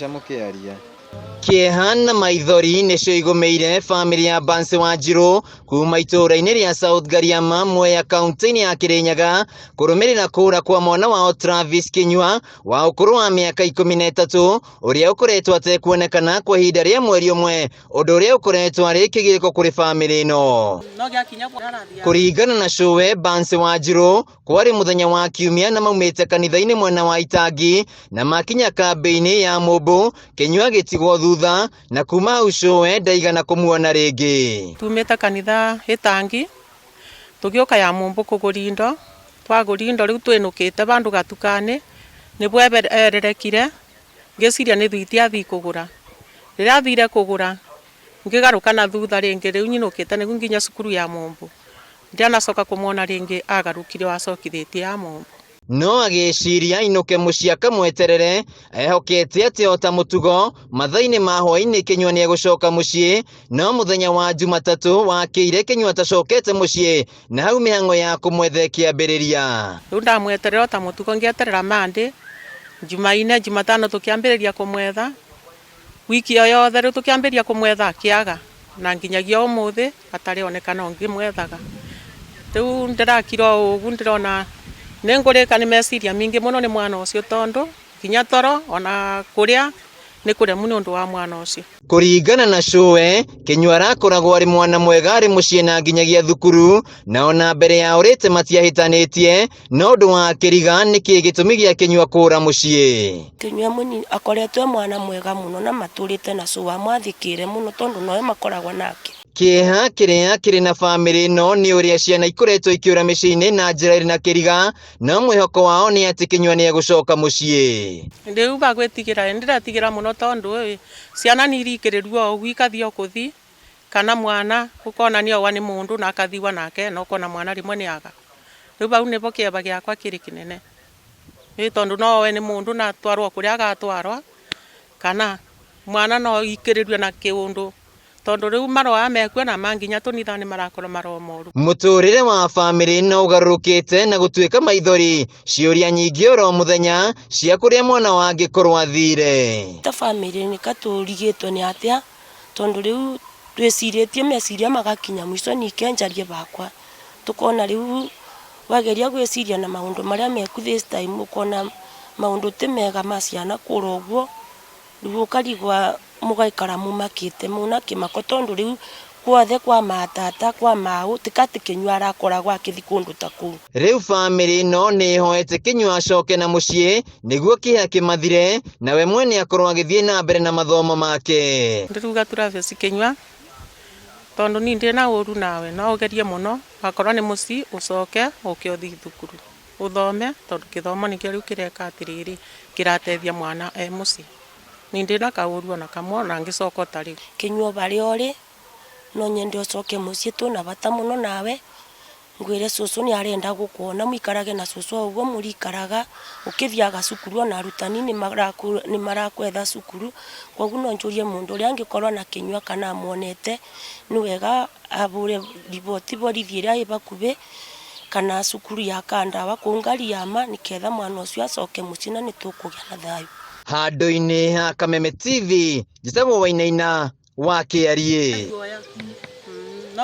Mũkĩaria. Kĩeha na maithori nĩcio igũmĩire bamĩrĩ ya Bansi Wanjiru kuma itũũra-inĩ rĩa South Gariama, Mwea, kaunti-inĩ ya Kirinyaga, kũrũmĩrĩra kũũra kwa mwana wao Travis Kinyua wa ũkũrũ wa mĩaka 13, ũrĩa ũkoretwo atekuonekana kwa ihinda rĩa mweri ũmwe, ũndũ ũrĩa ũkoretwo arĩ kĩgirĩko kũrĩ bamĩrĩ ĩno. Kũringana na cũwe Bansi Wanjiru, kwarĩ mũthenya wa Kiumia na maumĩte kanitha-inĩ mwena wa Itangi na makinya kambĩ-inĩ ya Mũmbũ, Kinyua agĩtigwo thutha na kuma hau cũwe ndaigana kũmuona rĩngĩ. Tumĩte kanitha Itangi tũgĩũka ya Mũmbũ kũgũra indo, twagũra indo rĩu twĩnũkĩte vandũ gatukanĩ nĩbwo ererekire, ngĩciria nĩ thwiti athiĩ kũgũra. Rĩrĩa athire kũgũra ngĩgarũka na thutha rĩngĩ, rĩu nyinũkĩte nĩguo nginya cukuru ya Mũmbũ, ndianacoka kũmuona rĩngĩ, agarũkire o acokithĩtie ya Mũmbũ. No agĩciria ainũke mũciĩ akamweterere, ehokete atĩ o ta mũtugo mathaa-inĩ ma hwaĩ-inĩ Kinyua nĩegũcoka mũciĩ, no mũthenya wa Jumatatũ wakĩire Kinyua atacokete mũciĩ, na hau mĩhang'o ya kũmwetha ĩkĩambĩrĩria. Rĩu ndamweterera o ta mũtugo, ngĩeterera Monday, Jumaine, Jumatano tũkĩambĩrĩria kũmwetha, wiki ĩyo yothe rĩu tũkĩambĩrĩria kũmwetha akĩaga, na nginyagia ũmũthĩ atarĩ onekana o ngĩmwethaga. Rĩu ndĩrakira o ũguo, ndĩrona nĩ ngũrĩka nĩ meciria mingĩ mũno nĩ mwana ũcio, tondũ nginya toro ona kũrĩa nĩ kũremu nĩ ũndũ wa mwana ũcio. Kũringana na cũwe, Kinyua arakoragwo arĩ mwana mwega arĩ mũciĩ na nginyagia thukuru, na ona mbere ya ũrĩte matiahĩtanĩtie, no ũndũ wa kĩriga nĩkĩ gĩtũmi gĩa Kinyua kũũra mũciĩ. Kinyua mũnini akoretwo e mwana mwega mũno na matũrĩte na cũwe amwathĩkĩre mũno tondũ nowe makoragwo nake. Kĩeha kĩrĩa kĩrĩ na bamĩrĩ ĩno nĩ ũrĩa ciana ikoretwo ikĩũra mĩciĩ-inĩ na njĩra ĩrĩ na kĩriga, no mwĩhoko wao nĩ atĩ Kinyua nĩ egũcoka mũciĩ. Rĩu bagwĩtigĩra, ndĩretigĩra mũno tondũ ciana nĩ irikĩrĩrwo o ũguo ikathiĩ o kũthi, kana mwana ũkona nĩ owa nĩ mũndũ na akathiwa nake, na ũkona mwana rĩmwe nĩ aga. Rĩu bau nĩbo kĩeba gĩakwa kĩrĩ kĩnene, nĩ tondũ no owe nĩ mũndũ na atwarwo kũrĩa agatwarwa, kana mwana no ikĩrĩrue na kĩũndũ, tondũ rĩu maroa mekua na manginya tũnitha nĩ marakorwo maroa moru. Mũtũrĩre wa bamĩrĩ no ũgarũrũkĩte na gũtuĩka maithori, ciũria nyingĩ oro mũthenya cia kũrĩa mwana wangĩkorwo athire. Ta bamĩrĩ nĩ katũrigĩtwo nĩ atĩa, tondũ rĩu twĩcirĩtie meciria magakinya mũico nike njarie bakwa, tukona rĩu wageria gwĩciria na maũndũ marĩa meku this time, ũkona maũndũ ti mega ma ciana kũra ũguo, rĩu ũkarigwa mũgaikara mũmakĩte mũna kĩmako, tondũ rĩu guothe kwa matata kwa mau tikati Kinyua arakoragwo akĩthi kũndũ ta kũu. Rĩu bamĩrĩ ĩno nĩ ĩhoete Kinyua acoke na mũciĩ nĩguo kĩeha kĩmathire, nawe mwene akorwo agĩthiĩ na mbere na mathomo make. Ndĩruga Travis Kinyua tondũ niĩ ndĩ na ũru nawe, no ũgerie mũno wakorwo nĩ mũciĩ ũcoke ũke ũthiĩ thukuru ũthome, tondũ gĩthomo nĩkĩo rĩu kĩreka atĩrĩrĩ, kĩrateithia mwana e mũciĩ. Niĩ ndĩ na kaũru ona kamwe ona ngĩcoka ta rĩu. Kinyua barĩa ũrĩ no nyende ũcoke mũciĩ, twĩna bata mũno nawe, ngwĩre cũcũ nĩ arenda gũkuona, mũikarage na cũcũ o ũguo mũrikaraga, ũkĩthiaga cukuru ona arutani nĩ marakwetha cukuru, koguo no njũrie mũndũ ũrĩa angĩkorwo na Kinyua kana amuonete, nĩ wega ahũre riboti borithi ĩrĩa ĩ bakubĩ kana cukuru ya Kandawa kũu Ngariama, nĩgetha mwana ũcio acoke mũciĩ na nĩ tũkũgĩa na thayũ. Handũ-inĩ ha Kameme TV, njĩtagwo Wainaina wa Kĩariĩ.